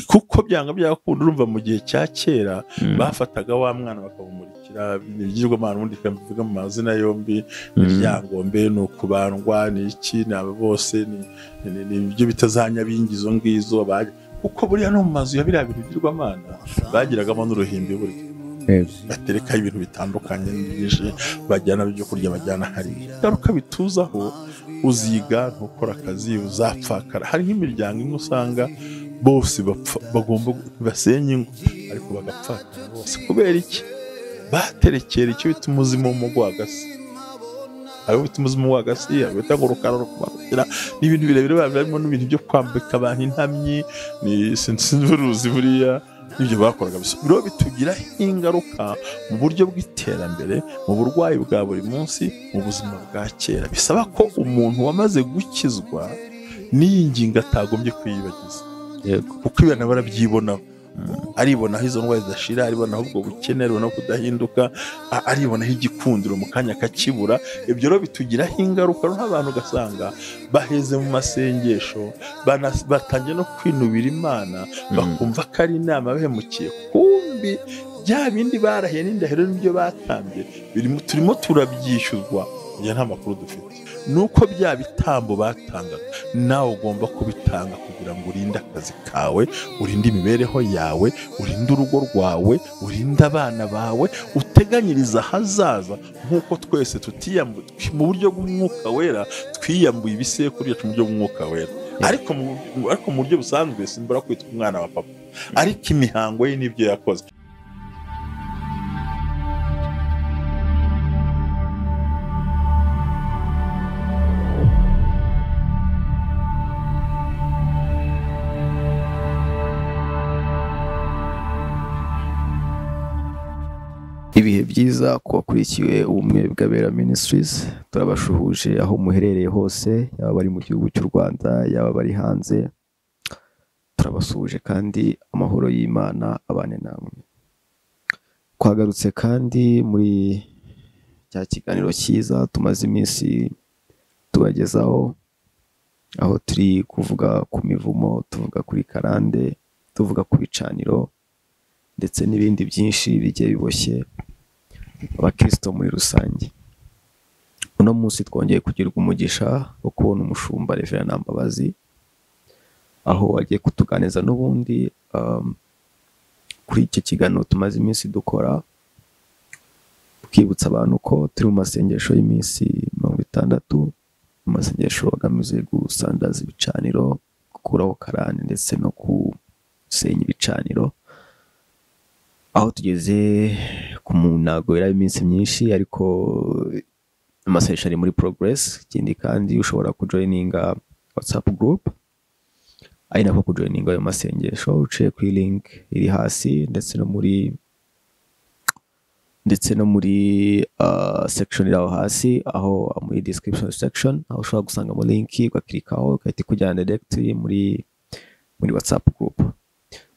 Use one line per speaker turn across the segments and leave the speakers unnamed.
Kuko byanga byakunda, urumva mu gihe cya kera bafataga wa mwana bakamumurikira ibigirwamana, ubundi bikavuga mu mazina yombi, ibyangombe ni ukubandwa, ni iki, ni abo bose, ni ibyo bita za nyabingi izo ngizo, kuko buriya no mu mazu ya biriya bintu bigirwamana bagiragamo n'uruhimbi burya. Baterekaho ibintu bitandukanye byinshi, bajyana ibyo kurya, bajyana hariya. Ingaruka bituzaho, uziga ntukora akazi, uzapfakara. Hari nk'imiryango imwe usanga bose bapfa, bagomba basenya ingo ariko bagapfakara bose. Kubera iki? Baterekera icyo bita umuzimu w'umugwagasi. Aho bita umuzimu w'umugwagasi, aho bita ngo rukara rukumarukira, ni ibintu birebire barimo n'ibintu byo kwambika abantu intamyi, ni sinzi buriya n'ibyo bakoraga. Biro bitugiraho ingaruka mu buryo bw'iterambere, mu burwayi bwa buri munsi, mu buzima bwa kera. Bisaba ko umuntu wamaze gukizwa n'iyi ngingo atagombye kwiyibagiza. Kuko ibintu barabyibonaho, aribonaho izo ndwara zidashira, aribonaho ubwo bukene, aribonaho kudahinduka, aribonaho igikundiro mu kanya kakibura. Ibyo rero bitugiraho ingaruka, nk'abantu ugasanga baheze mu masengesho, batangiye no kwinubira Imana, bakumva ko ari inama bahemukiye. Kumbi bya bindi barahiye n'indahiro n'ibyo batambye turimo turabyishyurwa, njye nta makuru dufite. Nuko bya bitambo batangaga nawe ugomba kubitanga kugira ngo urinde akazi kawe, urinde imibereho yawe, urinde urugo rwawe, urinde abana bawe, uteganyiriza ahazaza. Nk'uko twese tutiyambuye mu buryo bw'umwuka wera, twiyambuye ibisekuru byacu mu buryo bw'umwuka wera, ariko mu buryo busanzwe simbura kwitwa umwana wa papa, ariko imihango ye n'ibyo yakoze.
Ibihe byiza ku bakurikiwe Ubumwe bw'Abera Ministries, turabashuhuje aho muherereye hose, yaba bari mu gihugu cy'u Rwanda, yaba bari hanze, turabasuhuje kandi amahoro y'Imana abane namwe. Twagarutse kandi muri cya kiganiro cyiza tumaze iminsi tubagezaho, aho turi kuvuga ku mivumo, tuvuga kuri karande, tuvuga ku bicaniro ndetse n'ibindi byinshi bigiye biboshye abakristo muri rusange. Uno munsi twongeye kugirwa umugisha wo kubona umushumba Reverend Nambabazi, aho agiye kutuganiza n'ubundi kuri iki kiganiro tumaze iminsi dukora, tukibutsa abantu ko turi mu masengesho y'iminsi 60, amasengesho agamije gusandaza ibicaniro, gukuraho karande ndetse no gusenya ibicaniro. Aho tugeze ku munago yari iminsi myinshi, ariko amasengesho ari muri progress. Ikindi kandi ushobora kujoininga WhatsApp group, ari nako kujoininga ayo masengesho uciye kuri link iri hasi, ndetse no muri section iri aho hasi, aho muri description section, aho ushobora gusangamo link ugakirikaho ugahita ikujyana directly muri WhatsApp group.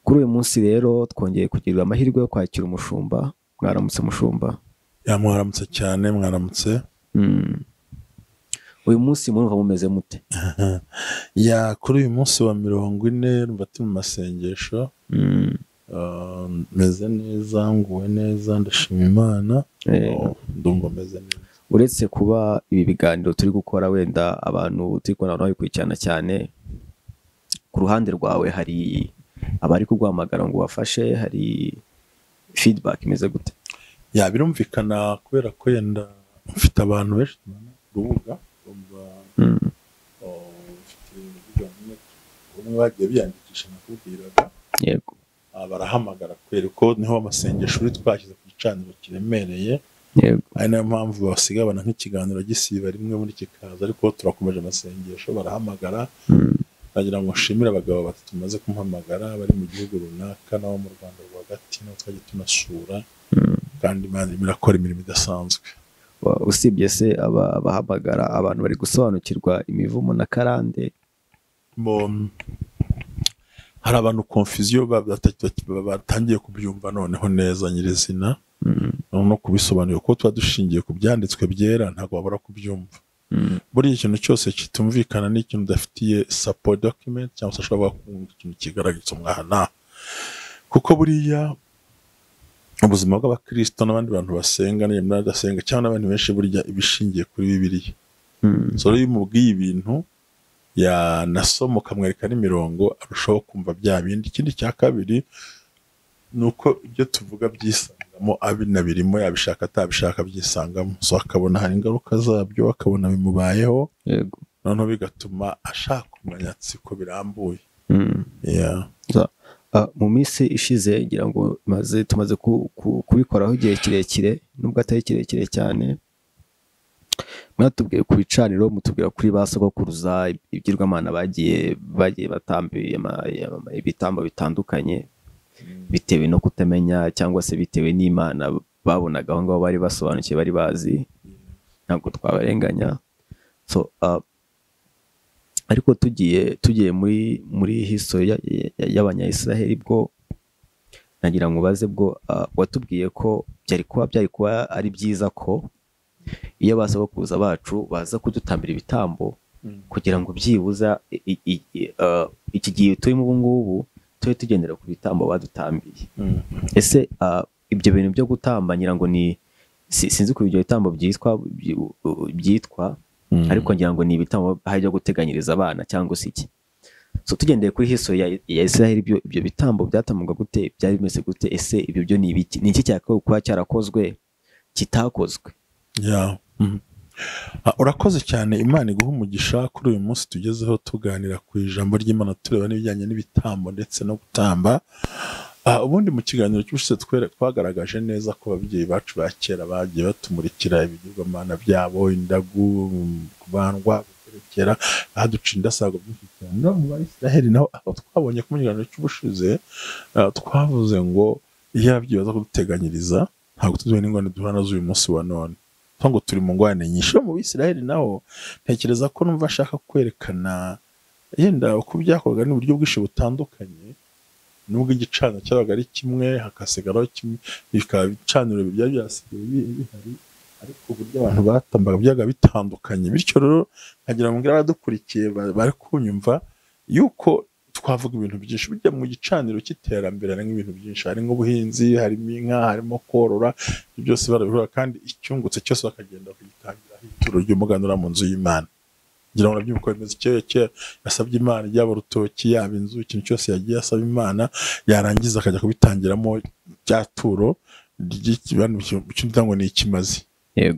Kuri uyu munsi rero twongeye kugirirwa amahirwe yo kwakira umushumba. Mwaramutse mushumba?
Ya, mwaramutse cyane, mwaramutse.
Uyu munsi murumva mumeze mute?
Ya, kuri uyu munsi wa 40 numva turi mu masengesho. Meze neza, nguwe neza, ndashima Imana. Ndumva meze neza.
Uretse kuba ibi biganiro turi gukora wenda abantu turi kubona babikurikirana cyane, ku ruhande rwawe hari abari kuguhamagara ngo ubafashe, hari feedback imeze gute?
Ya, birumvikana kubera ko yenda mfite abantu benshi rubuga, umwe bagiye biyandikisha nakubwiraga.
Yego.
Barahamagara kubera ko niho amasengesho uri twashyize ku gicaniro kiremereye.
Yego.
Ari nayo mpamvu basigabana nk'ikiganiro gisiba rimwe muri kikaza, ariko turakomeje amasengesho, barahamagara. Nagira ngo nshimire abagabo batatu tumaze kumuhamagara bari mu gihugu runaka nabo mu Rwanda rwagati, nabo twagiye tunasura, kandi Imana irimo irakora imirimo idasanzwe.
Usibye se abahamagara, abantu bari gusobanukirwa imivumo na karande?
Hari abantu confusion batangiye kubyumva noneho neza nyirizina, no kubisobanura kuko tuba dushingiye ku byanditswe byera, ntabwo babura kubyumva. Buriya ikintu cyose kitumvikana ni ikintu udafitiye support document, cyangwa se ashobora kuba ikintu kigaragaza umwaha naha, kuko buriya ubuzima bw'abakristo n'abandi bantu basenga n'abadasenga cyangwa n'abandi benshi, burya ibishingiye kuri Bibiliya. So rero iyo umubwiye ibintu yanasoma ukamwereka n'imirongo, arushaho kumva bya bindi. Ikindi cya kabiri ni uko ibyo tuvuga byisangamo, abinabirimo, yabishaka atabishaka byisangamo. So akabona hari ingaruka zabyo, akabona bimubayeho, noneho bigatuma ashaka kumenya siko birambuye. Yeah.
Mu minsi ishize, ngira ngo tumaze kubikoraho igihe kirekire, nubwo atari kirekire cyane, mwatubwiye ku bicaniro, mutubwira kuri ba sogokuruza, ibigirwamana bagiye batambiye ibitambo bitandukanye, bitewe no kutamenya cyangwa se bitewe n'Imana babonaga aho ngaho bari basobanukiwe, bari bazi, ntabwo twabarenganya. So ariko tugiye muri history y'Abanyayisiraheli, bwo nagira ngo ubaze, bwo watubwiye ko byari kuba ari byiza ko iyo ba sogokuruza bacu baza kudutambira ibitambo, kugira ngo byibuza iki gihe turimo ubu ngubu tube tugendera ku bitambo badutambiye. Ese ibyo bintu byo gutamba, ngira ngo ni sinzi ko ibyo bitambo byitwa, ariko ngira ngo ni ibitambo hari byo guteganyiriza abana cyangwa se iki. So tugendeye kuri history ya Israel, ibyo bitambo byatambwaga gute? Byari bimeze gute? Ese ibyo byo ni ibiki? Ni iki cyakabaye kuba cyarakozwe kitakozwe?
Yeah. Urakoze cyane, Imana iguha umugisha kuri uyu munsi tugezeho tuganira ku ijambo ry'Imana, tureba n'ibijyanye n'ibitambo ndetse no gutamba. Ubundi mu kiganiro cy'ubushize twagaragaje neza ko ababyeyi bacu ba kera bagiye batumurikira ibigirwamana byabo, indagu, kubandwa, guterekera, baduca indasago byinshi cyane. No mu Bayisiraheli naho, aho twabonye ko mu kiganiro cy'ubushize twavuze ngo iyo ababyeyi baza kuduteganyiriza, ntabwo tuziwe n'ingorane duhura nazo uyu munsi wa none, tuvuga ngo turi mu ngorane nyinshi. No mu Bisiraheli naho ntekereza ko numva ashaka kwerekana yenda uko byakorwaga n'uburyo bwinshi butandukanye, nubwo igicaniro cyabaga ari kimwe, hakasigaraho kimwe, bikaba ibicaniro byari byasigaye bihari, ariko uburyo abantu batambaga byabaga bitandukanye. Bityo rero nkagira ngo mbwire abadukurikiye bari kunyumva yuko twavuga ibintu byinshi. Burya mu gicaniro cy'iterambere harimo ibintu byinshi, harimo ubuhinzi, harimo inka, harimo korora, ibyo byose barabikora, kandi icyungutse cyose bakagenda bakagitangiraho ituro ry'umuganura mu nzu y'Imana. Ngira ngo urabyumva uko bimeze. Kera kera yasabye Imana, yaba urutoki, yaba inzu, ikintu cyose yagiye asaba Imana, yarangiza akajya kubitangiramo rya turo ry'icyo ngo ni ikimazi.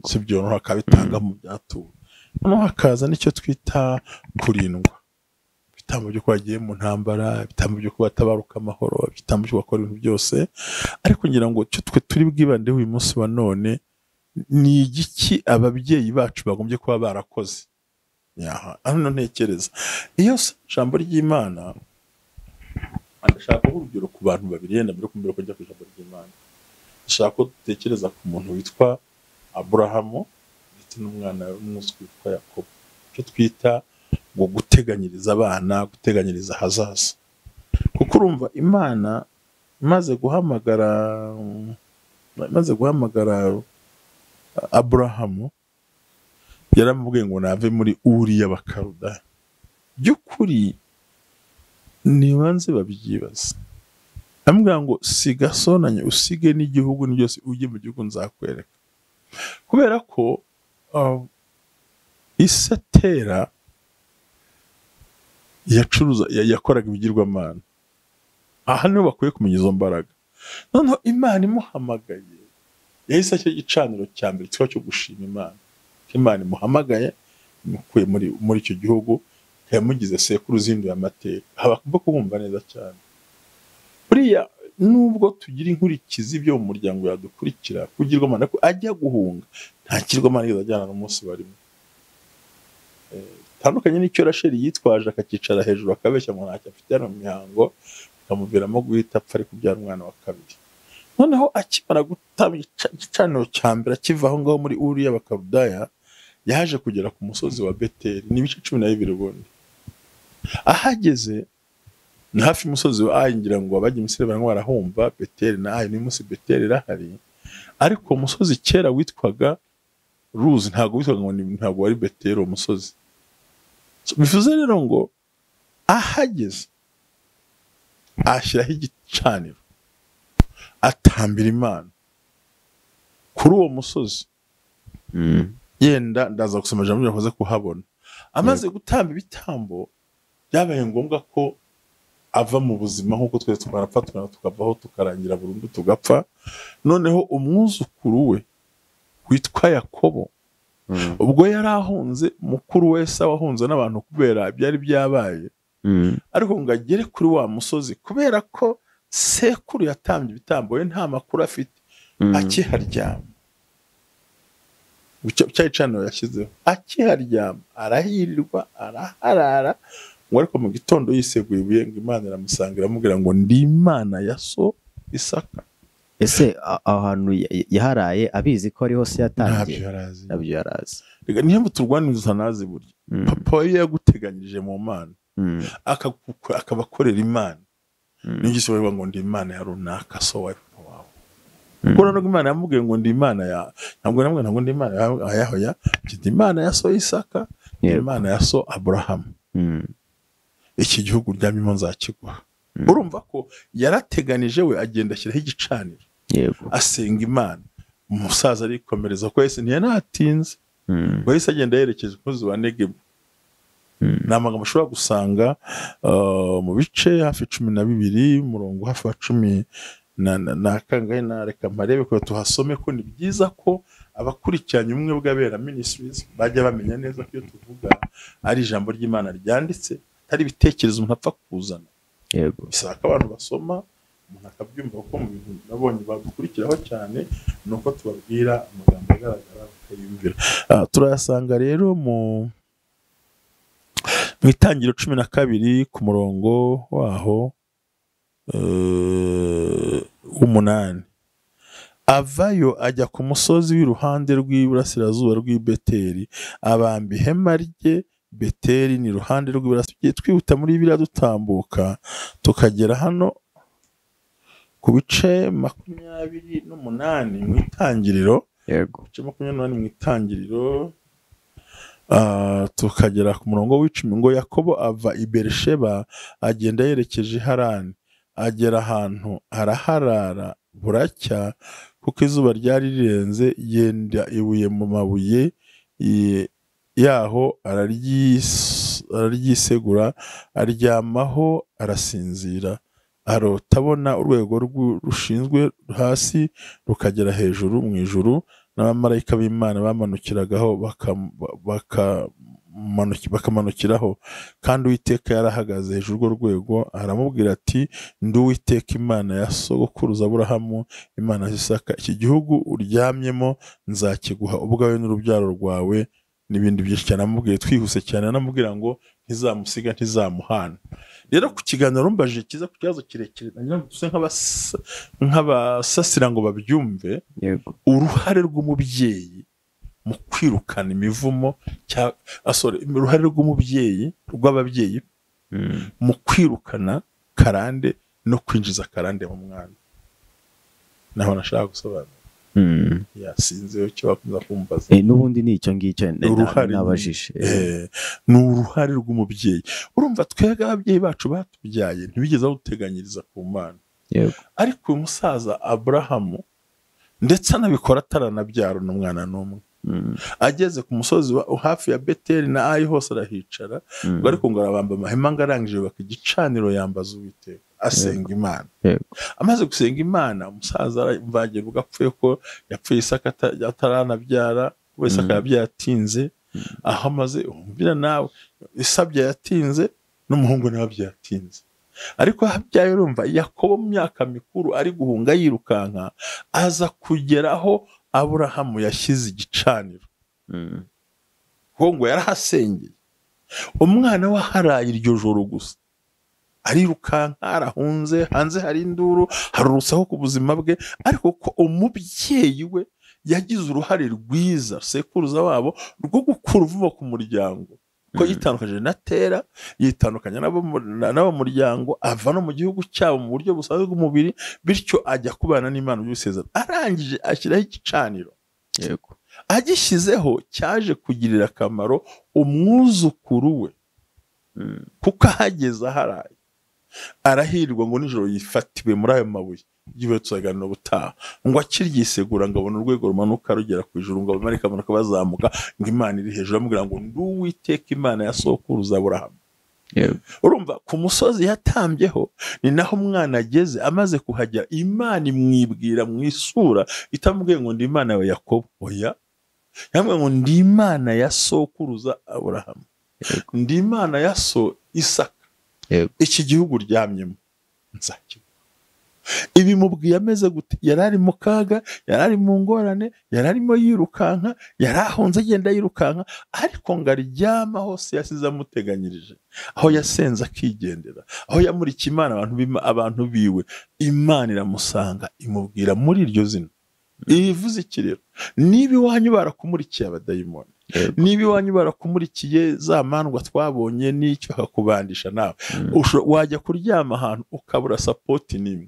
Si byo? Noneho akabitanga mu byaturo, noneho hakaza n'icyo twita kurindwa, ibitambo byo kuba bagiye mu ntambara, ibitambo byo kuba batabaruka amahoro, ibitambo byo gukora ibintu byose. Ariko ngira ngo icyo twe turi bwibandeho uyu munsi wa none ni igiki ababyeyi bacu bagombye kuba barakoze. Yaha, hano ntekereza iyo ijambo ry'Imana, ndashaka kuba urugero ku bantu babiri yenda mbere kumbere ko njya ku ijambo ry'Imana. Ndashaka ko dutekereza ku muntu witwa Aburahamu ndetse n'umwana w'umwuzukuru witwa Yakobo, icyo twita ngo guteganyiriza abana, guteganyiriza ahazaza. Kuko urumva Imana imaze guhamagara Aburahamu, yaramubwiye ngo nave muri Uri y'Abakaludaya. By'ukuri nibanze babyibaza, amubwira ngo siga sonanye, usige n'igihugu ni byose, ujye mu gihugu nzakwereka. Kubera ko ise Tera yacuruza, yakoraga ibigirwamana. Aha niho bakwiye kumenya izo mbaraga. Noneho Imana imuhamagaye, yahise ashyira igicaniro cya mbere kiba cyo gushima Imana ko Imana imuhamagaye, imukuye muri icyo gihugu, yamugize sekuru uzinduye amateka. Aha bagomba kubumva neza cyane. Buriya nubwo tugira inkurikizi byo mu muryango yadukurikira kugirwamana, ko ajya guhunga nta kigirwamana yigeze ajyana n'umunsi barimo. Bitandukanye n'icyo Rasheli yitwaje, akakicara hejuru akabeshya ngo ntacyo afite hano mu mihango, bikamuviramo guhita apfa ari kubyara umwana wa kabiri. Noneho akimara gutaba igicaniro cya mbere, akiva aho ngaho muri Uri y'Abakaludaya, yaje kugera ku musozi wa Beteli, ni ibice 12 ubundi. Ahageze ni hafi y'umusozi wa Ayi, ngira ngo abajya i Misiri barimo barahumva Beteli na Ayi. N'uyu munsi Beteli irahari, ariko uwo musozi kera witwaga Luzi, ntabwo witwaga ngo ntabwo wari Beteli uwo musozi. So, bivuze rero ngo ahageze ashyiraho igicaniro, atambira Imana kuri uwo musozi. Yenda ndaza gusoma ijambo ryakoze kuhabona. Amaze gutamba ibitambo, byabaye ngombwa ko ava mu buzima, nk'uko twese twarapfa tukavaho tukarangira burundu tugapfa. Noneho umwuzukuru we witwa Yakobo, ubwo yari ahunze mukuru we Esawu, ahunze n'abantu kubera byari byabaye, ariko ngo agere kuri wa musozi, kubera ko sekuru yatambye ibitambo we nta makuru afite, akiharyama cya gicaniro yashyizeho, akiharyama arahirirwa araharara, ngo ariko mu gitondo yiseguye ibuye, ngo Imana iramusanga iramubwira ngo ndi Imana ya so Isaka.
Ese aho hantu yaharaye abizi ko ariho se yatangiye?
Ntabyo yarazi. Reka niyo turwanira utanazi burya. Papa we yaguteganyirije mu Mana, akabakorera Imana. Niyo gisobanura ngo ndi Imana ya runaka so wawe papa wawe. Kuko nubwo Imana yamubwiye ngo ndi Imana ya, ntabwo namwe ntabwo ndi Imana ya, ndi Imana ya so Isaka, ndi Imana ya so Abrahamu. Iki gihugu uryamyemo nzakiguha. Urumva ko yarateganije we, agenda ashyiraho igicaniro, asenga Imana. Umusaza arikomereza ko yahise ntiyanatinze, ngo yahise agenda yerekeje umusozi wa Negebu. Ni amagambo ushobora gusanga mu bice hafi 12, umurongo hafi wa 10 na kangahe, na reka mparebe ko tuhasome, ko ni byiza ko abakurikiranye Ubumwe bw'Abera Ministries bajya bamenya neza ko iyo tuvuga ari ijambo ry'Imana ryanditse, atari ibitekerezo umuntu apfa kuzana.
Yego.
Bisaba ko abantu basoma, umuntu akabyumva, kuko mu bintu nabonye badukurikiraho cyane ni uko tubabwira amagambo agaragara bakayumvira. Turayasanga rero mu itangiriro 12 ku murongo waho 8. Avayo ajya ku musozi w'iruhande rw'iburasirazuba rw'i Beteli, abamba ihema rye. Beteli ni iruhande rw'iburasirazuba. Twihuta muri biriya dutambuka tukagera hano ku bice 28 mu itangiriro.
Yego.
Bice 28 mu itangiriro, tukagera ku murongo w'icumi, ngo Yakobo ava i Berisheba agenda yerekeje i Harani, agera ahantu araharara buracya, kuko izuba ryari rirenze, yenda ibuye mu mabuye yaho araryisegura, aryamaho arasinzira. Arota abona urwego rushinzwe hasi rukagera hejuru mu ijuru, n'abamarayika b'Imana bamanukiragaho bakamanukiraho. Kandi Uwiteka yarahagaze hejuru urwo rwego, aramubwira ati ndi Uwiteka Imana ya sogokuruza Aburahamu, Imana ya Isaka, iki gihugu uryamyemo nzakiguha ubwawe n'urubyaro rwawe, n'ibindi byinshi cyane. Amubwiye twihuse cyane, anamubwira ngo ntizamusiga ntizamuhana. Rero ku kiganiro rumbajije kiza ku kibazo kirekire, duse nk'abasasira ngo babyumve.
Yego.
Uruhare rw'umubyeyi mu kwirukana imivumo, uruhare rw'umubyeyi rw'ababyeyi mu kwirukana karande no kwinjiza karande mu mwana. Naho nashaka gusobanura. Yasinze cyo bakomeza kumbaza.
N'ubundi ni icyo ngicyo nabajije.
Ni uruhare rw'umubyeyi. Urumva twebwe ababyeyi bacu batubyaye ntibigeze baduteganyiriza ku Mana.
Yego.
Ariko uyu musaza Abrahamu ndetse anabikora ataranabyara n'umwana n'umwe. Ageze ku musozi hafi ya Beteli na Ayi hose arahicara, ariko ngo arabamba amahema, ngo arangije yubaka igicaniro, yambaza Uwiteka, asenga Imana. Amaze gusenga Imana, umusaza aramvagira ubwo ko yapfuye Isaka ataranabyara, kuko Isaka yabyaye atinze. Aho amaze umvira nawe, isabye yatinze n'umuhungu nawe yatinze. Ariko habyaye urumva Yakobo mu myaka mikuru ari guhunga yirukanka, aza kugeraho Aburahamu yashyize igicaniro. Kuko ngo yarahasengeye. Umwana we aharaye iryo joro gusa, arirukanka, arahunze, hanze hari induru, hari urusaku ku buzima bwe, ariko ko umubyeyi we yagize uruhare rwiza, sekuruza wabo, rwo gukura uvumo ku muryango. Ko yitandukanyije na Tera, yitandukanya n'abo muryango, ava no mu gihugu cyabo mu buryo busanzwe bw'umubiri, bityo ajya kubana n'Imana by'isezerano. Arangije ashyiraho igicaniro.
Yego.
Agishyizeho cyaje kugirira akamaro umwuzukuru we, kuko ahageze aharaye arahirwa ngo nijoro yifatiwe muri ayo mabuye yiwe tuzaganira ubutaha, ngo akiryisegura ngo abone urwego rumanuka rugera ku ijuru, ngo abamarayika bamanuka bazamuka, ngo Imana iri hejuru amubwira ngo ndi Uwiteka Imana ya sokuruza Aburahamu. Urumva ku musozi yatambyeho ni naho umwana ageze, amaze kuhagera Imana imwibwira mu isura itamubwiye ngo ndi Imana yawe Yakobo, oya, yamubwiye ngo ndi Imana ya sokuruza Aburahamu, ndi Imana ya so Isaka, iki gihugu uryamyemo nzakiguha. Ibi mubwiye ameze gute? Yari ari mu kaga, yari ari mu ngorane, yari arimo yirukanka, yari ahunze agenda yirukanka, ariko ngo aryama hose yasize amuteganyirije, aho yasenze akigendera, aho yamurikiye Imana abantu biwe, Imana iramusanga imubwira muri iryo zina. Ivuze iki rero? Niba iwanyu barakumurikiye abadayimoni, niba iwanyu barakumurikiye za mandwa twabonye n'icyo bakakubandisha nawe, wajya kuryama ahantu ukabura sapoti n'imwe.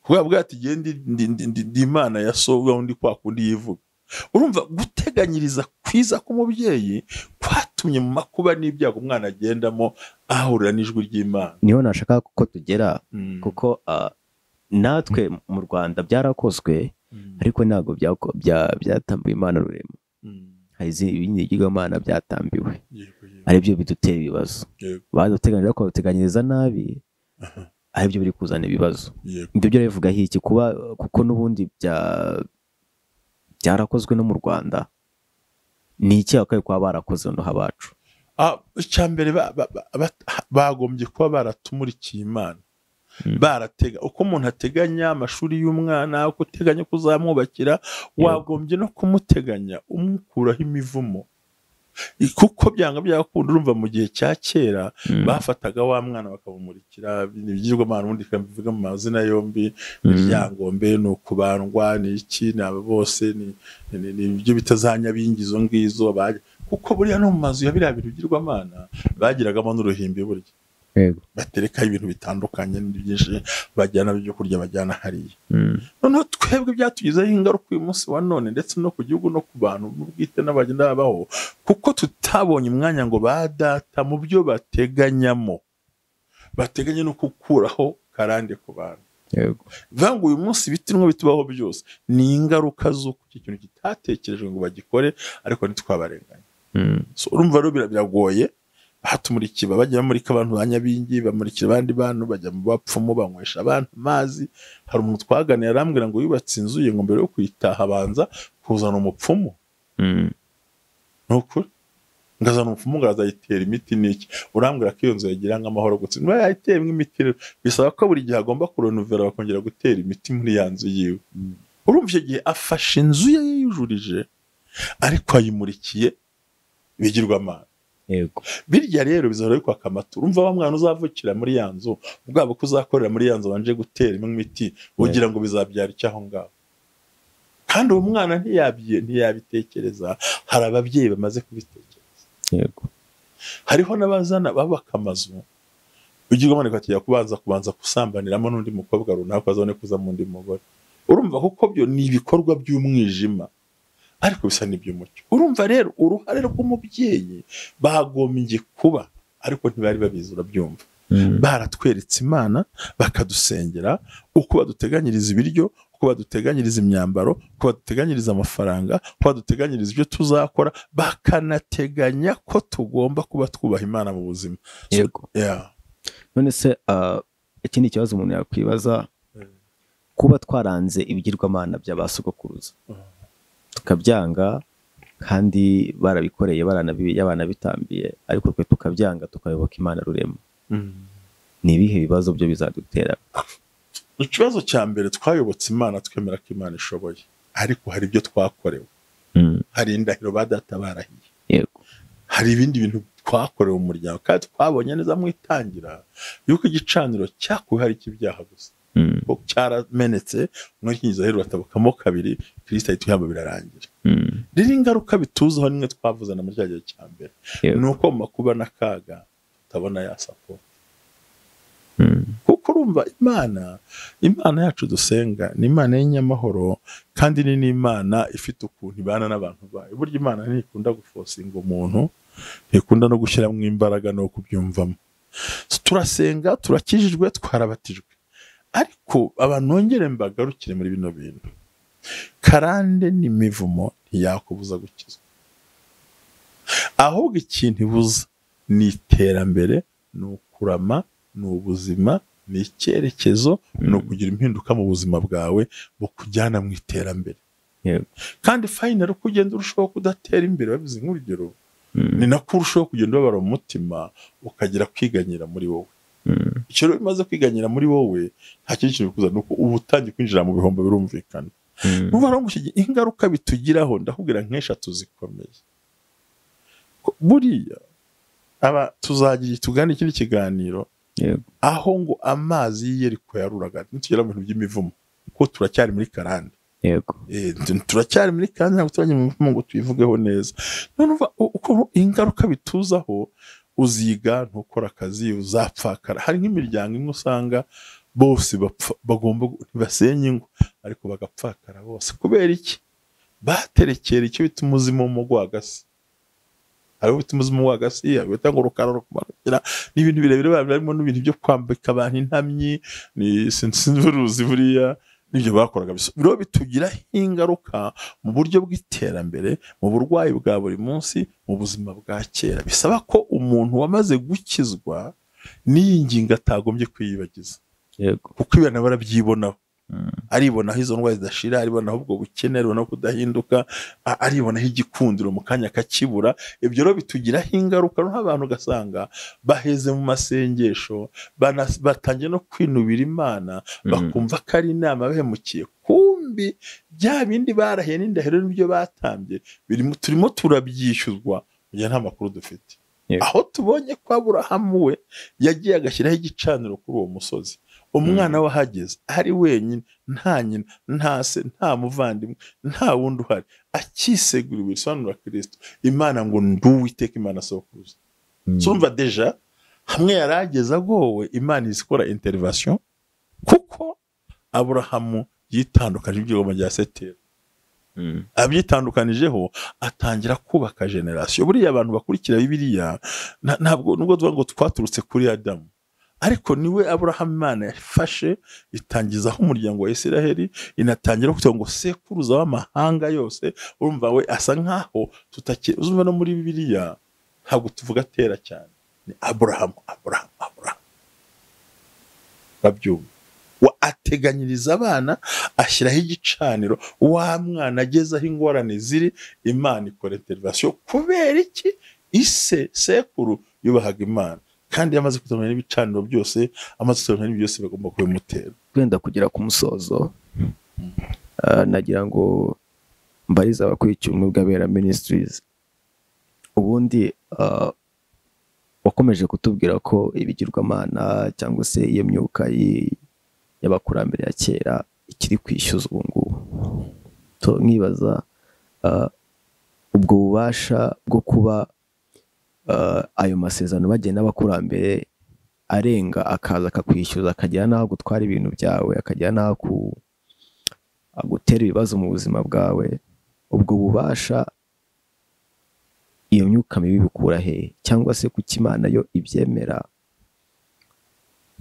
Kubera ati ndi Imana ya so, undi kwa kundi yivuga. Urumva guteganyiriza kwiza k'umubyeyi kwatumye mu makuba n'ibyago umwana agendamo ahurira n'ijwi ry'Imana.
Niho nashaka kuko tugera, kuko natwe mu Rwanda byarakozwe, ariko ntabwo byatambiwe Imana rurema. Hari ibindi bigirwamana byatambiwe, aribyo bidutera ibibazo. Baduteganyiriza ko baduteganyiriza nabi, aribyo biri kuzana ibibazo. Ibyo byo bivuga iki kuba, kuko n'ubundi byarakozwe no mu Rwanda, ni iki bakwiye kuba barakoze no habacu?
Icya mbere bagombye kuba baratumurikiye Imana, baratega uko umuntu ateganya amashuri y'umwana, uko uteganya kuzamwubakira, wagombye no kumuteganya umukuraho imivumo, kuko byanga byakunda. Urumva mu gihe cya kera bafataga wa mwana bakamumurikira ibigirwamana, ubundi bivuga mu mazina yombi, ibyangombe ni ukubandwa, ni iki, ni aba bose, ni ibyo bita za nyabingi izo ngizo, kuko buriya no mu mazu ya biriya bintu bigirwamana bagiragamo n'uruhimbi burya, baterekaho ibintu bitandukanye byinshi, bajyana ibyo kurya bajyana hariya. Noneho twebwe byatugizeho ingaruka uyu munsi wa none, ndetse no ku gihugu no ku bantu bwite n'abagenda babaho, kuko tutabonye umwanya ngo ba data mu byo bateganyamo bateganye no gukuraho karande ku bantu. Bivuga ngo uyu munsi ibitinwa bitubaho byose ni ingaruka z'uko iki kintu kitatekerejwe ngo bagikore, ariko ntitwabarenganya. Urumva rero biragoye. Batumurikiye bajya bamurika abantu ba nyabingi, bamurikira abandi bantu, bajya mu bapfumu, banywesha abantu amazi. Hari umuntu twaganiye arambwira ngo yubatse inzu ye ngo mbere yo kuyitaha abanza kuzana umupfumu. Nukuri ngazana umupfumu ngo azayitera imiti n'iki, urambwira ko iyo nzu yagira nk'amahoro gusa niba yayiteyemo imiti rero bisaba ko buri gihe agomba kurenovera bakongera gutera imiti muri ya nzu yiwe. Urumva icyo gihe afashe inzu ye yujurije, ariko ayimurikiye ibigirwamana. Birya rero bizahora bikwaka amaturo. Urumva wa mwana uzavukira muri ya nzu, ubwabo ko uzakorera muri ya nzu wanje gutera imiti, ugira ngo bizabyara icyo aho ngaho. Kandi uwo mwana ntiyabitekereza. Hari ababyeyi bamaze kubitekereza. Hariho n'abazana babaka amazu, ugirwamana ikatujya kubanza kusambaniramo n'undi mukobwa runaka azabone kuza mu undi mugore. Urumva kuko byo ni ibikorwa by'umwijima, ariko bisa n'iby'umucyo. Urumva rero uruhare rw'umubyeyi bagombye kuba, ariko ntibari babizi, urabyumva. Baratweretse Imana, bakadusengera, uko baduteganyiriza ibiryo, uko baduteganyiriza imyambaro, uko baduteganyiriza amafaranga, uko baduteganyiriza ibyo tuzakora, bakanateganya ko tugomba kuba twubaha Imana mu buzima.
Yego. None se ikindi kibazo umuntu yakwibaza, kuba twaranze ibigirwamana by'abasogokuruza tukabyanga, kandi barabikoreye baranabitambiye, ariko twe tukabyanga tukayoboka Imana rurema, ni ibihe bibazo byo bizadutera?
Ikibazo cya mbere, twayobotse Imana twemera ko Imana ishoboye, ariko hari ibyo twakorewe, hari indahiro ba data barahiye, hari ibindi bintu twakorewe mu muryango, kandi twabonye neza mu itangira yuko igicaniro cyakuwe hari ikibyaha gusa, cyaramenetse, umwinjiza rero batabukamo kabiri, Kristo ahita ihamba birarangira. Rero ingaruka bituzaho nimwe twavuze na muri cya gihe cya mbere, ni uko mu makuba n'akaga tutabona ya support. Kuko Kuko urumva Imana yacu dusenga ni Imana y'inyamahoro, kandi ni n'Imana ifite ukuntu ibana n'abantu bayo. Burya Imana ntikunda gufosinga umuntu, ntikunda no gushyiramo imbaraga no kubyumvamo. Turasenga, turakijijwe, twarabatijwe, ariko abantu nongere mbagarukire muri bino bintu. Karande n'imivumo ntiyakubuza gukizwa, ahubwo ikintu ibuza ni iterambere, ni ukurama, ni ubuzima, ni icyerekezo, ni ukugira impinduka mu buzima bwawe bukujyana mu iterambere. Kandi final uko ugenda urushaho kudatera imbere, babizi nk'urugero, ni nako urushaho kugenda ubabara umutima, ukagira kwiganyira muri wowe. Icyo rero bimaze kwiganyira muri wowe, nta kindi kintu bikuza, nuko uba utangiye kwinjira mu bihombo, birumvikana. Ingaruka bitugiraho ndakubwira nk'eshatu zikomeye. Buriya aba tuzagira tugane ikindi kiganiro aho ngo amazi y'Iyeriko yaruraga, nitugera mu bintu by'imivumo, kuko turacyari muri karande.
Yego.
Turacyari muri karande, ntabwo turajya mu mivumo ngo tuyivugeho neza. None uko ingaruka bituzaho, uziga ntukora akazi, uzapfakara. Hari nk'imiryango imwe usanga bose bapfa, bagomba ntibasenya ingo ariko bagapfakara bose. Kubera iki? Baterekera icyo bita umuzimu w'umugwagasi. Hari bita umuzimu w'agasi, hari bita ngo rukara rukumanukira, n'ibintu birebire barimo n'ibintu byo kwambika abantu intamyi, ni sinzi buriya n'ibyo bakoraga. Biro bitugiraho ingaruka mu buryo bw'iterambere, mu burwayi bwa buri munsi, mu buzima bwa kera. Bisaba ko umuntu wamaze gukizwa n'iyi ngingo atagombye kwiyibagiza.
Yego.
Kuko ibintu barabyibonaho. Aribonaho izo ndwara zidashira, aribonaho ubwo bukene, aribonaho kudahinduka, aribonaho igikundiro mu kanya kakibura. Ibyo rero bitugiraho ingaruka, n'abantu ugasanga baheze mu masengesho, batangiye no kwinubira Imana, bakumva ko ari inama bahemukiye. Kumbi bya bindi barahiye n'indahiro n'ibyo batambye, turimo turabyishyuzwa mu gihe nta makuru dufite. Aho tubonye ko Aburahamu we yagiye agashyiraho igicaniro kuri uwo musozi, umwana we ahageze ari wenyine, nta nyina, nta se, nta muvandimwe, nta wundi uhari, akisegura ibisobanura Kristo. Imana ngo nduwiteka Imana sokuruza. Sumva deja hamwe yarageze agowe, Imana izikora intervention, kuko Aburahamu yitandukanye ibyigoma bya Setera. Abyitandukanijeho atangira kubaka generation. Buriya abantu bakurikira Bibiliya ntabwo nubwo tuvuga ngo twaturutse kuri Adamu, ariko niwe Aburahamu Imana yafashe itangizaho umuryango wa Isiraheli, inatangira kugira ngo sekuruza w'amahanga yose. Urumva we asa nkaho tutakiri, uzumva no muri Bibiliya ntabwo tuvuga tera cyane, ni Aburahamu, Aburahamu, Aburahamu. Babyumva wa ateganyiriza abana, ashyiraho igicaniro, wa mwana agezaho ingorane ziri, Imana ikora intervention. Kubera iki? Ise sekuru yubahaga Imana, kandi yamaze kutubona n'ibicaniro byose, amaze kutubona n'ibyo byose bagomba kubimutera.
Twenda kugera ku musozo, nagira ngo mbarize abakurikiye Ubumwe bw'Abera Ministries. Ubundi wakomeje kutubwira ko ibigirwamana cyangwa se iyo myuka y'abakurambere ya kera ikiri kwishyuza ubu ngubu. Nkibaza ubwo bubasha bwo kuba ayo masezerano bagenda n'abakurambere arenga, akaza akakwishyuza, akagera n'aho gutwara ibintu byawe, akagera n'aho agutera ibibazo mu buzima bwawe, ubwo bubasha iyo myuka mibi bikura he? Cyangwa se kuki Imana yo ibyemera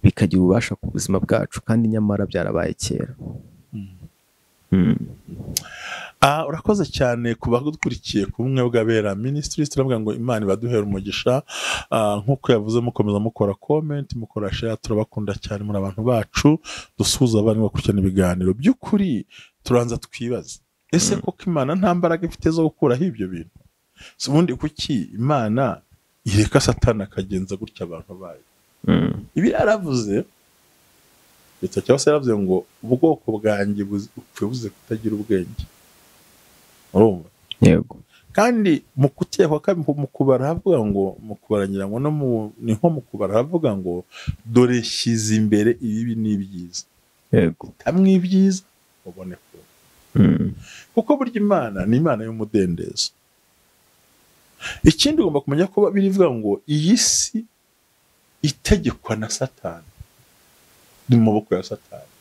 bikagira ububasha ku buzima bwacu kandi nyamara byarabaye kera?
Urakoze cyane ku badukurikiye ku Bumwe bw'Abera Ministries. Turavuga ngo Imana ibaduhere umugisha, nk'uko yavuze, mukomeza mukora comment, mukora share, turabakunda cyane muri abantu bacu. Dusuhuza abandi bakurikirana ibiganiro. By'ukuri turanza twibaza, ese koko Imana nta mbaraga ifite zo gukuraho ibyo bintu? Ubundi kuki Imana ireka Satani akagenza gutya abantu bayo? Ibi yaravuze, leta cyangwa se yaravuze ngo ubwoko bwanjye bupfuye buze kutagira ubwenge. Urumva?
Yego.
Kandi mu kutekwa mu kubara havuga ngo, mu kubara ngira ngo no mu ni nko mu kubara havuga ngo dore shyize imbere ibibi n'ibyiza.
Yego.
Tamwe ibyiza ubone ko. Kuko burya Imana ni Imana y'umudendezo. Ikindi ugomba kumenya ko birivuga ngo iyi si itegekwa na Satani. Ni mu maboko ya Satani.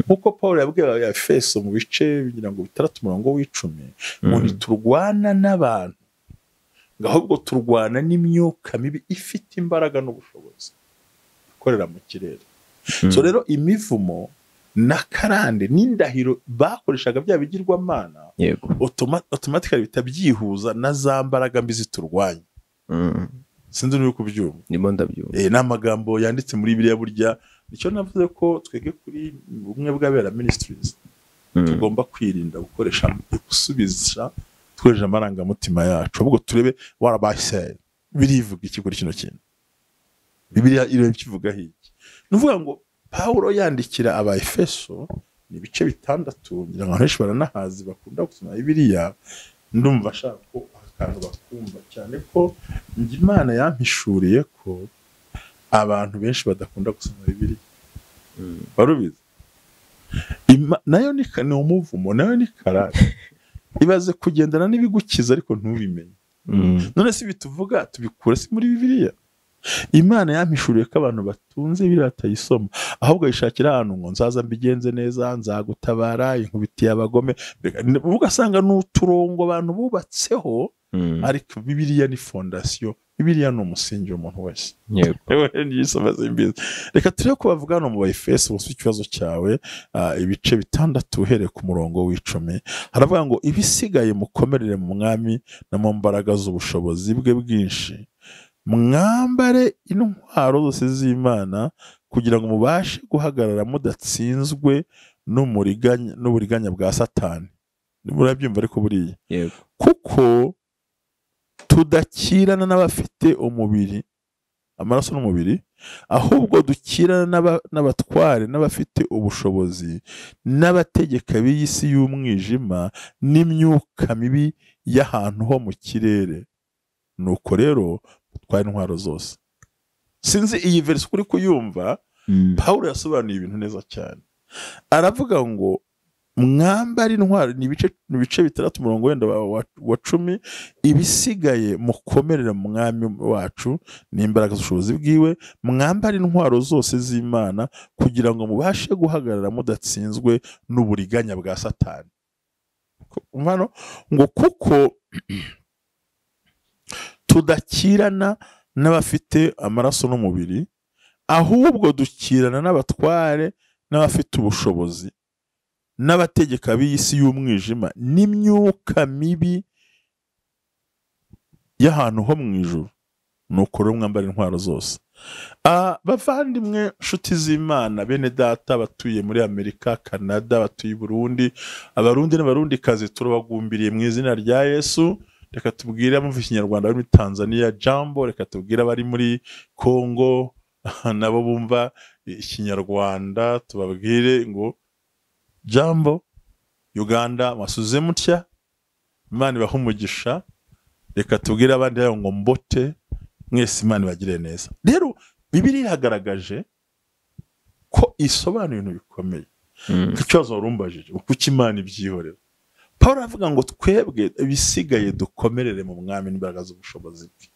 Nk'uko Paul yabwiye Abaefeso mu bice bigira ngo 6 umurongo w'10, ngo ntiturwana n'abantu, ngo ahubwo turwana n'imyuka mibi ifite imbaraga n'ubushobozi ikorera mu kirere. So rero imivumo na karande n'indahiro bakoreshaga bya bigirwamana, automatically bihita byihuza na za mbaraga mbi ziturwanya. Sinzi niba kubyumva.
Ndimo ndabyumva.
Ni amagambo yanditse muri Bibiliya. Burya nicyo navuze ko twebwe kuri Ubumwe bw'Abera Ministries tugomba kwirinda gukoresha, gusubiza dukoresheje amarangamutima yacu, ahubwo turebe what I say, birivuga iki kuri kino kintu, Bibiliya ireba ikivugaho iki. Ni ukuvuga ngo Pawulo yandikira Abaefeso ni ibice 6, ngira ngo abantu benshi baranahazi bakunda gusoma Bibiliya. Ndumva ashaka ko akantu bakumva cyane, ko njye Imana yampishuriye ko abantu benshi badakunda gusoma Bibiliya. Wari ubizi? Nayo ni umuvumo, nayo ni karande. Ibaze kugendana n'ibigukiza ariko ntubimenye. None se ibi tuvuga tubikura si muri Bibiliya? Imana yampishuriye ko abantu batunze Bibiliya batayisoma, ahubwo yishakira ahantu ngo nzaza mbigenze neza, nzagutabara inkubitiye abagome. Ugasanga ni uturongo abantu bubatseho, ariko Bibiliya ni fondation, Bibiliya ni umusingi w'umuntu wese. Niyisoma simbizi. Reka turebe ko bavuga hano mu Baefeso. Ubusa ikibazo cyawe, ibice 6 uhereye ku murongo w'10, haravuga ngo ibisigaye mukomerere mu Mwami no mu mbaraga z'ubushobozi bwe bwinshi, mwambare intwaro zose z'Imana kugira ngo mubashe guhagarara mudatsinzwe n'uburiganya bwa Satani. Murabyumva? Ariko buriya kuko tudakirana n'abafite umubiri, amaraso n'umubiri, ahubwo dukirana n'abatware n'abafite ubushobozi n'abategeka b'iyi si y'umwijima n'imyuka mibi y'ahantu ho mu kirere. Nuko rero mutware intwaro zose. Sinzi iyi verse uri kuyumva. Pawulo yasobanuye ibintu neza cyane, aravuga ngo mwambare intwaro. Ni ibice 6 umurongo wenda wa 10: ibisigaye mukomerere mu Mwami wacu n'imbaraga z'ubushobozi bwiwe, mwambare intwaro zose z'Imana kugira ngo mubashe guhagarara mudatsinzwe n'uburiganya bwa Satani. Hano ngo kuko tudakirana n'abafite amaraso n'umubiri, ahubwo dukirana n'abatware n'abafite ubushobozi n'abategeka b'iyi si y'umwijima n'imyuka mibi y'ahantu ho mu ijuru. Nuko rero mwambara intwaro zose. Bavandimwe, nshuti z'Imana, bene data batuye muri Amerika, Canada, batuye i Burundi, Abarundi n'Abarundikazi, turabagumbiriye mu izina rya Yesu. Reka tubwire abumva Ikinyarwanda bari muri Tanzania jambo, reka tubwire abari muri Congo nabo bumva Ikinyarwanda, tubabwire ngo jambo. Uganda mwasuze mutya, Imana ibahe umugisha. Reka tubwire abandi rero ngo mbote mwese, Imana ibagire neza. Rero Bibiliya iragaragaje ko isobanura ibintu bikomeye. Ikibazo warumbajije, kuki Imana ibyihorera? Paul aravuga ngo twebwe ibisigaye dukomerere mu Mwami n'imbaraga z'ubushobozi bwe,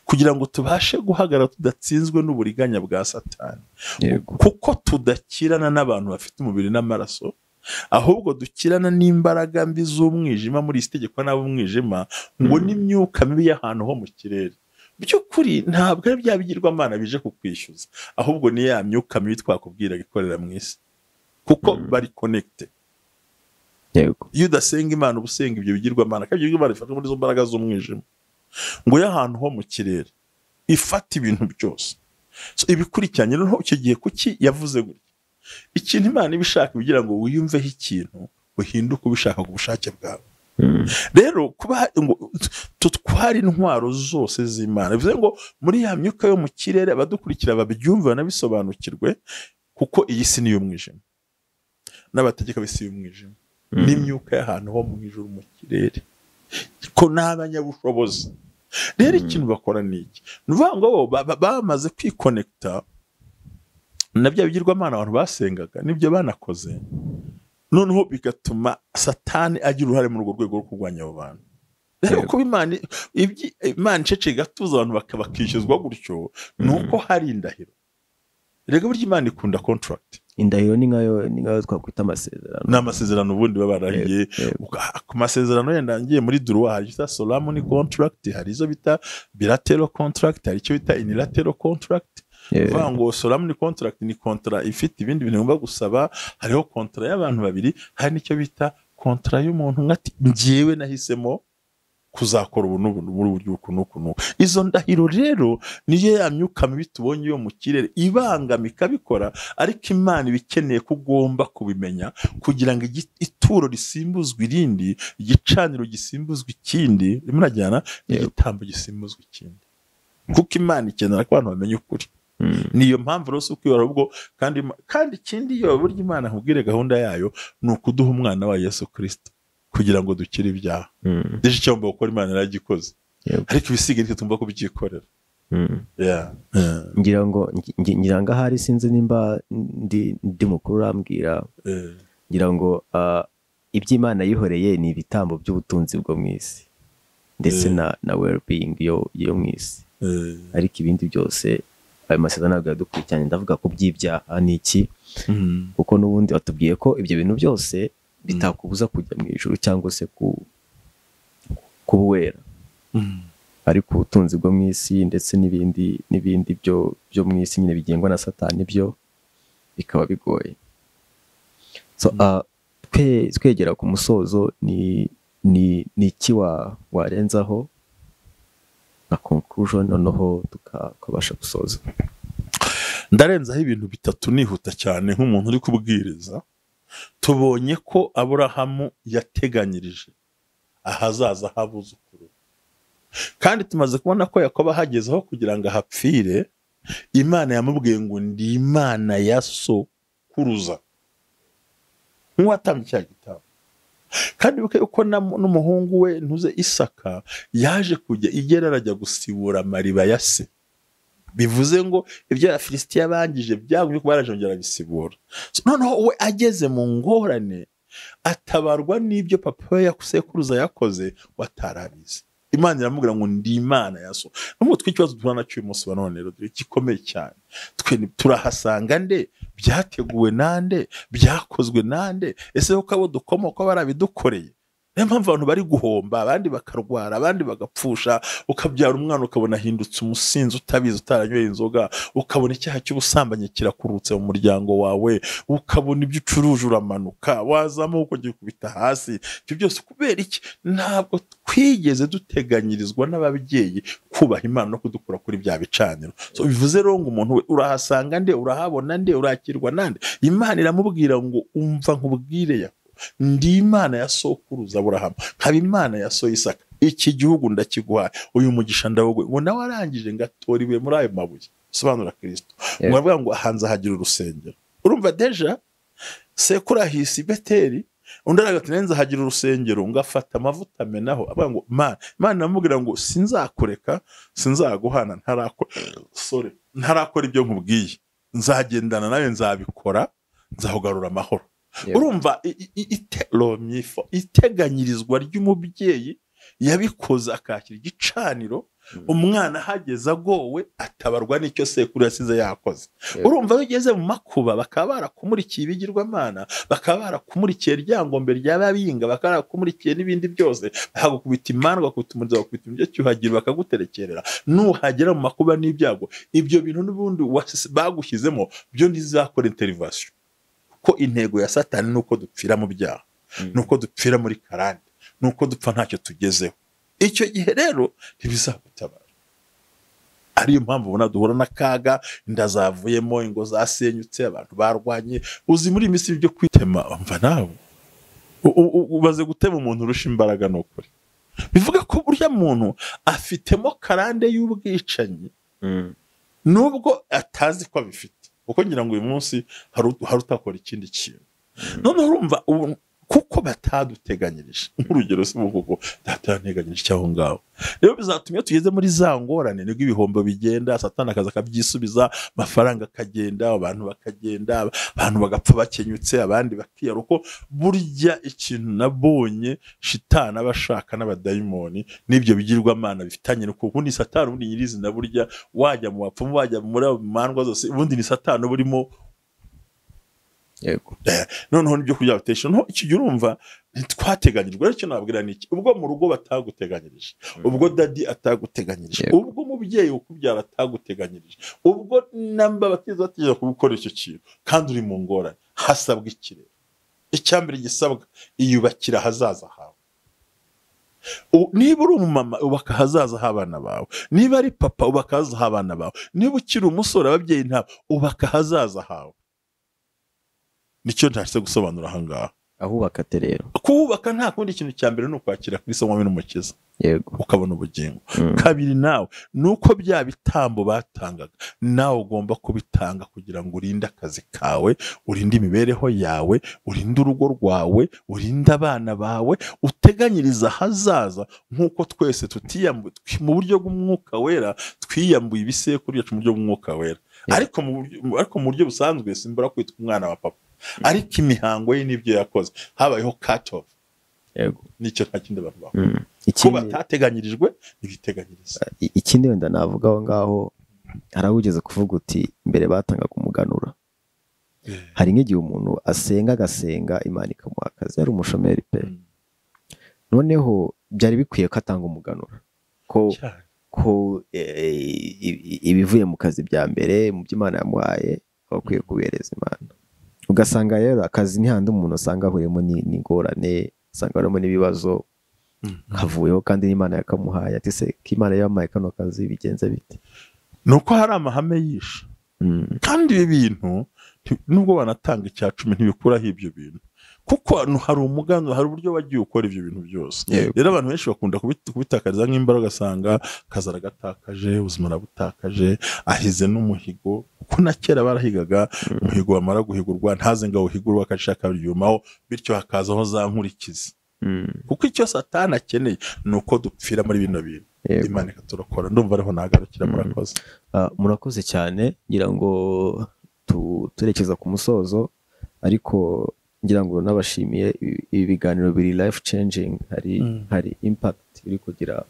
kugira ngo tubashe guhagarara tudatsinzwe n'uburiganya bwa Satani. Kuko tudakirana n'abantu bafite umubiri n'amaraso, ahubwo dukirana n'imbaraga mbi z'umwijima muri isi itegekwa n'ab'umwijima, ngo n'imyuka mibi y'ahantu ho mu kirere. By'ukuri ntabwo ari bya bigirwamana bije kukwishyuza, ahubwo ni ya myuka mibi twakubwiraga ikorera mu isi, kuko bari connected. Iyo udasenga Imana uba usenga ibyo bigirwamana, kandi ibyo bigirwamana bifata muri izo mbaraga z'umwijima ngo y'ahantu ho mu kirere, ifata ibintu byose. So, ibikurikiranye noneho icyo gihe, kuki yavuze gutya? Ikintu Imana iba ishaka kugira ngo wiyumveho ikintu, uhinduke ubishaka ku bushake bwawe. Rero kuba ngo tutware intwaro zose z'Imana, bivuze ngo muri ya myuka yo mu kirere, abadukurikira babyumve banabisobanukirwe, kuko iyi si ni iy'umwijima n'abategeka b'isi y'umwijima n'imyuka y'ahantu ho mu ijuru mu kirere, ko n'abanyabushobozi. Rero ikintu bakora ni iki? Ni ukuvuga ngo bo bamaze kwikonekita na bya bigirwamana abantu basengaga n'ibyo banakoze, noneho bigatuma Satani agira uruhare muri urwo rwego rwo kurwanya abo bantu. Rero kuba Imana iceceka igatuza abantu bakishyuzwa gutyo, ni uko hari indahiro. Rega burya Imana ikunda contract.
Indahiro ni nkayo twakwita amasezerano.
Ni amasezerano ubundi baba barahiye. Ku masezerano yenda ngiye muri droit hari icyo bita solemn contract, hari izo bita bilateral contract, hari icyo bita unilateral contract. Kuvuga ngo solemn contract ni contrat ifite ibindi bintu ugomba gusaba, hariho contrat y'abantu babiri, hari n'icyo bita contrat y'umuntu umwe ati njyewe nahisemo kuzakora ubu n'ubu muri buryo uku n'uku n'uku. Izo ndahiro rero niyo ya myuka mibi tubonye yo mu kirere ibangama ikabikora, ariko Imana iba ikeneye ko ugomba kubimenya kugira ngo ituro risimbuzwe irindi, igicaniro gisimbuzwe ikindi, rimwe urajyana n'igitambo gisimbuzwe ikindi, kuko Imana ikenera ko abantu bamenya ukuri. Niyo mpamvu rero si ukwibara ahubwo, kandi ikindi iyo burya Imana nkubwire gahunda yayo ni ukuduha umwana wa Yesu Kristo kugira ngo dukire ibyaha. Deje icyo ngomba gukora Imana yaragikoze, ariko ibisigaye nitwe tugomba kubyikorera.
Ngira ngo ahari sinzi nimba ndi mukuru urambwira, ngira ngo iby'Imana yihoreye ni ibitambo by'ubutunzi bwo mu isi ndetse na well-being yo mu isi, ariko ibindi byose ayo masezerano ntabwo yadukurikiranye. Ndavuga ku by'ibyaha ni iki, kuko n'ubundi batubwiye ko ibyo bintu byose bitakubuza kujya mu ijuru cyangwa se kuba uwera, ariko ubutunzi bwo mu isi ndetse n'ibindi byo mu isi nyine bigengwa na Satani byo bikaba bigoye. So twegera ku musozo, ni iki warenzaho nka conclusion noneho tukabasha gusoza?
Ndarenzaho ibintu bitatu nihuta cyane nk'umuntu uri kubwiriza. Tubonye ko Aburahamu yateganyirije ahazaza h'abuzukuru, kandi tumaze kubona ko Yakobo ahagezeho kugira ngo ahapfire, Imana yamubwiye ngo ndi Imana ya sokuruza, nk'uwatambye cya gitambo. Kandi wibuke uko n'umuhungu we ntuze Isaka yaje kujya igera arajya gusibura amariba ya se, bivuze ngo ibyo Abafilisitiya bangije byagumye kuba barajongera bisibura. Noneho we ageze mu ngorane atabarwa n'ibyo papa we sekuruza yakoze watarabizi. Imana iramubwira ngo ndi Imana ya so. Nubwo twikibazo duhura nacyo uyu munsi wa none rero gikomeye cyane, twe turahasanga nde? Byateguwe nande? Byakozwe nande? Ese ko abo dukomoka barabidukoreye? Niyo mpamvu abantu bari guhomba, abandi bakarwara, abandi bagapfusha. Ukabyara umwana ukabona ahindutse umusinzi utabizi, utaranyweye inzoga, ukabona icyaha cy'ubusambanyi kirakurutse mu muryango wawe, ukabona ibyo ucuruje uramanuka, wazamuka ukongera ukubita hasi. Ibyo byose kubera iki? Ntabwo twigeze duteganyirizwa n'ababyeyi kubaha Imana no kudukura kuri bya bicaniro. So bivuze rero ngo umuntu we urahasanga nde, urahabona nde, urakirwa nande? Imana iramubwira ngo umva nkubwire ya ndi Imana ya sokuruza Aburahamu, nkaba Imana ya so Isaka, iki gihugu ndakiguhaye, uyu mugisha ndawuguhaye. Ngo nawe arangije ngatora ibuye muri ayo mabuye, sobanura Kristo. Ngo aravuga ngo hanze hagira urusengero. Urumva deja sekuru ahisi Beteli, undi aravuga ati nenze hagira urusengero, ngafata amavuta amenaho, avuga ngo Imana iramubwira ngo sinzakureka, sinzaguhana ntarakora ibyo nkubwiye, nzagendana nawe, nzabikora, nzahugarura amahoro. Urumva iteganyirizwa ry'umubyeyi yabikoze akakira igicaniro, umwana ahageze agowe atabarwa n'icyo sekuru yasize yakoze. Urumva iyo ugeze mu makuba bakaba barakumurikiye ibigirwamana, bakaba barakumurikiye Ryangombe ry'ababinga, bakaba barakumurikiye n'ibindi byose, bakagukubita imandwa, bakagukubita umurizo, bakagukubita ibyo cyuhagiro, bakaguterekerera. Nuhagera mu makuba n'ibyago, ibyo bintu n'ubundi bagushyizemo byo ntizakora intervention. Ko intego ya Satani nuko dupfira mu byaha, nuko dupfira muri karande, nuko dupfa ntacyo tugezeho. Icyo gihe rero ntibizagutabara. Ariyo mpamvu ubona duhura n'akaga, inda zavuyemo, ingo zasenyutse, abantu barwanye. Uzi muri iyi minsi byo kwitema, umva nawe ubaze gutema umuntu urusha imbaraga n'ukuri. Bivuga ko burya muntu afitemo karande y'ubwicanyi nubwo atazi ko abifite. Kuko ngira ngo uyu munsi hari utakora ikindi kintu. None urumva Kuko bataduteganyirije. Nk'urugero si kuko data yanteganyirije icyaho ngaho. Rero bizatuma iyo tugeze muri za ngorane nibwo ibihombo bigenda, Satani akaza akabyisubiza, amafaranga akagenda, abantu bakagenda, abantu bagapfa bakenyutse, abandi bakiyara. Uko burya ikintu nabonye shitani aba ashaka n'abadayimoni n'ibyo bigirwamana bifitanye, nuko ubundi Satani ubundi nyirizina burya wajya mu bapfumu, wajya muri mandwa zose, ubundi ni Satani uba urimo.
Yego.
Noneho nibyo kurya batesha. Noneho icyo gihe urumva ntitwateganyijwe. Rero icyo nababwira ni iki: ubwo mu rugo bataguteganyirije, ubwo daddy ataguteganyirije,
Yego.
ubwo umubyeyi ukubyara ataguteganyirije, ubwo namba batigeze bateganya gukora icyo kintu kandi uri mu ngorane, hasabwa iki rero? Icya mbere gisabwa, iyubakira ahazaza hawe. Niba uri umumama, ubaka ahazaza h'abana bawe. Niba ari papa, ubaka ahazaza h'abana bawe. Niba ukiri umusore, ababyeyi ntabo, ubaka ahazaza hawe. Nicyo ntashatse gusobanura aha ngaha.
Ahubaka ate rero?
Kuwubaka nta kundi, kintu cya mbere ni ukwakira Kristo nk'umwami n'umukiza, ukabona ubugingo. Kabiri, nawe ni uko bya bitambo batangaga nawe ugomba kubitanga kugira ngo urinde akazi kawe, urinde imibereho yawe, urinde urugo rwawe, urinde abana bawe, uteganyirize ahazaza. Nk'uko twese tutiyambuye mu buryo bw'umwuka wera, twiyambuye ibisekuru byacu mu buryo bw'umwuka wera, ariko mu buryo busanzwe simbura kwitwa umwana wa papa, ariko imihango ye n'ibyo yakoze habayeho cut off. Nicyo, nta kindi abantu bakora. Ko batateganyirijwe, ntibiteganyirize.
Ikindi wenda navuga aho ngaho, hari aho ugeze kuvuga uti mbere batangaga umuganura. Hari nk'igihe umuntu asenga, agasenga, Imana ikamuha akazi, yari umushomeri pe. Noneho byari bikwiye ko atanga umuganura, ko
Cyane.
ko ibivuye mu kazi bya mbere mu byo Imana yamuhaye aba akwiye kubihereza Imana. Ugasanga rero akazi ni handi umuntu usanga ahuriyemo n'ingorane, usanga harimo n'ibibazo, kavuyeho kandi n'Imana yakamuhaye. Ati se ko Imana yampaye kano kazi, bigenze bite?
Ni uko hari amahame yishe. Kandi ibi bintu nubwo banatanga icya cumi ntibikuraho ibyo bintu, kuko hano hari umuganura, hari uburyo wagiye ukora ibyo bintu byose. Rero abantu benshi bakunda kubitakariza nk'imbaraga, ugasanga akazi aragatakaje, ubuzima arabutakaje, ahize n'umuhigo, kuko na kera barahigaga. Umuhigo wamara guhigurwa ntaze ngo awuhigurwe, akashaka akaryumaho, bityo hakazaho za nkurikizi. Kuko icyo Satani akeneye ni uko dupfira muri bino bintu, Imana ikaturokora. Ndumva ariho nagarukira, murakoze.
Ah, murakoze cyane. Ngira ngo turekeza ku musozo, ariko ngira ngo nabashimiye. Ibi biganiro biri life changing, hari hari impact biri kugira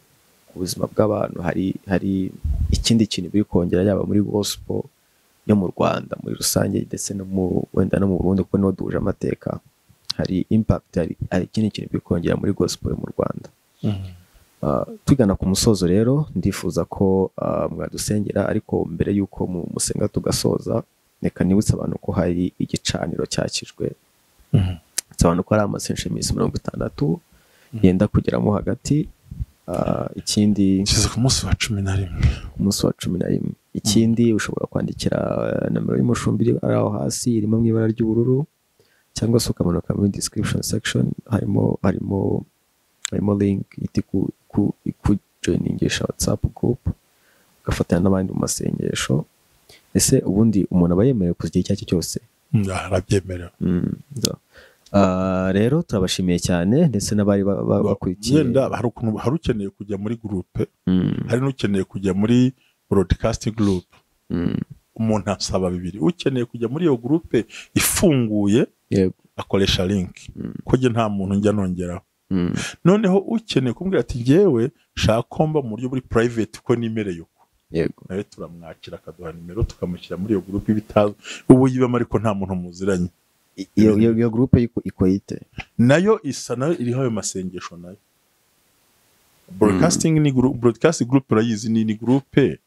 ku buzima bw'abantu, hari ikindi kintu biri kongera, yaba muri gospel yo mu Rwanda muri rusange, ndetse no mu wenda no mu Burundi, kuko niho duhuje amateka. Hari impact, hari ikindi kintu biri kongera muri gospel yo mu Rwanda. Tugana ku musozo rero, ndifuza ko mwadusengera, ariko mbere y'uko musenga tugasoza, reka nibutse abantu ko hari igicaniro cyakijwe, nibutse abantu ko hari amasengesho y'iminsi 60 yenda kugeramo hagati. Ikindi
Kigeze ku munsi wa 11.
Ku munsi wa 11. Ikindi, ushobora kwandikira nomero y'umushumbi iri aho hasi, irimo mu ibara ry'ubururu, cyangwa se ukamanuka muri description section, harimo link ihita ikujoiningisha WhatsApp group, ugafatanya n'abandi mu masengesho. Ese ubundi umuntu aba yemerewe kugira icyo ari cyo cyose?
Arabyemerewe.
So. Rero turabashimiye cyane, ndetse n'abari bakurikiye.
Yenda hari ukuntu hari ukeneye kujya muri groupe, hari n'ukeneye kujya muri broadcast group. Umuntu asaba bibiri: ukeneye kujya muri iyo groupe ifunguye akoresha link, ko njye nta muntu njya nongeraho. Noneho ukeneye kumbwira ati njyewe shaka ko mba mu buryo buri private ko nimereye uko, nawe turamwakira, akaduha nimero, tukamushyira muri iyo groupe ibitazwi ubu yibamo, ariko nta muntu muziranye.
Iyo groupe ikora ite?
Nayo isa nayo iriho ayo masengesho nayo. Broadcasting ni broadcast group urayizi, ni groupe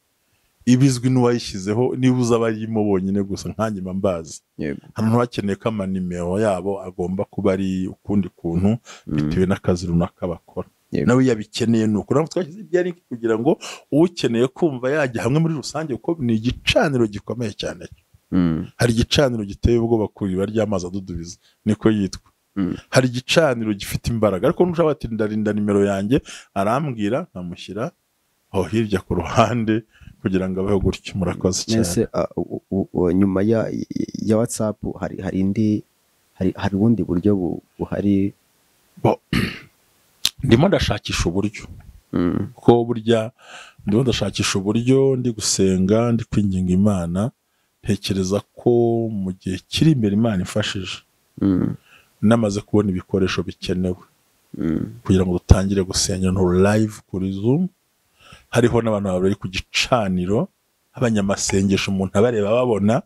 ibizwi n'uwayishyizeho, niba uzi abayirimo bonyine gusa, nkanjye mba mbazi. Hano hakeneye ko amanimero yabo agomba kuba ari ukundi kuntu bitewe n'akazi runaka bakora. Nawe iyo abikeneye ni uko. Ntabwo twashyize ibya link kugira ngo ukeneye kumva yajya hamwe muri rusange, kuko ni igicaniro gikomeye cyane. Hari igicaniro giteye ubwoba ku iriba ry'amazi adudubiza, niko yitwa. Hari igicaniro gifite imbaraga, ariko nushaka ati ndarinda nimero yanjye, arambwira nkamushyira aho hirya ku ruhande kugira ngo abeho gutyo. Murakoze cyane.
Nese nyuma ya WhatsApp hari indi Hari ubundi buryo buhari?
Ndimo ndashakisha uburyo, kuko burya ndimo ndashakisha uburyo, ndi gusenga, ndi kwinginga Imana. Ntekereza ko mu gihe kiri imbere Imana ifashije, namaze kubona ibikoresho bikenewe kugira ngo dutangire gusenga no live kuri Zoom, hariho n'abantu bari ku gicaniro, abanyamasengesho, umuntu abareba babona,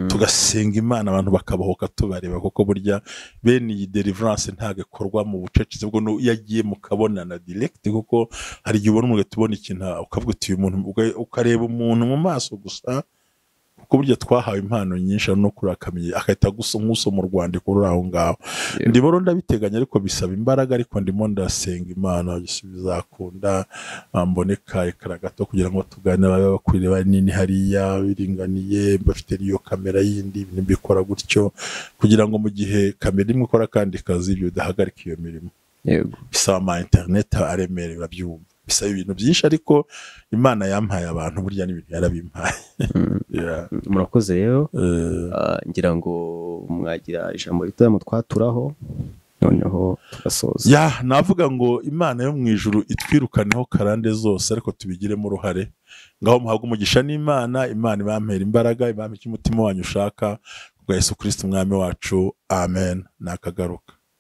tugasenga Imana, abantu bakabohoka tubareba, kuko burya bene iyi deliverance ntabwo ikorwa mu bucecetse bwo iyo agiye mukabonana direct, kuko hari igihe ubona umuntu ugahita ubona ikintu ukavuga uti uyu muntu, ukareba umuntu mu maso gusa, kuko burya twahawe impano nyinshi no kurakamiye, agahita nk'usoma urwandiko ruri aho ngaho. Ndimo rero ndabiteganya, ariko bisaba imbaraga, ariko ndimo ndasenga Imana bizakunda mboneka ekara gato kugira ngo tuganire, babe bakwiriye banini hariya biringaniye, bafite n'iyo kamera yindi, ibintu mbikora gutyo kugira ngo mu gihe kamera imwe ikora akandi kazi, ibyo bidahagarika iyo mirimo. Bisaba ama internet aremereye, urabyumva, bisaba ibintu byinshi, ariko Imana yampaye abantu, burya n'ibintu yarabimpaye. Yeah.
Murakoze rero. Ngira ngo mwagira ijambo rito mutwaturaho, noneho tugasoza.
Ya, navuga ngo Imana yo mu ijuru itwirukaneho karande zose, ariko tubigiremo uruhare. Ngaho muhabwe umugisha n'Imana, Imana ibampera imbaraga, ibampe icyo umutima wanyu ushaka, kubwa Yesu Kristo umwami wacu, amen. Nakagaruka.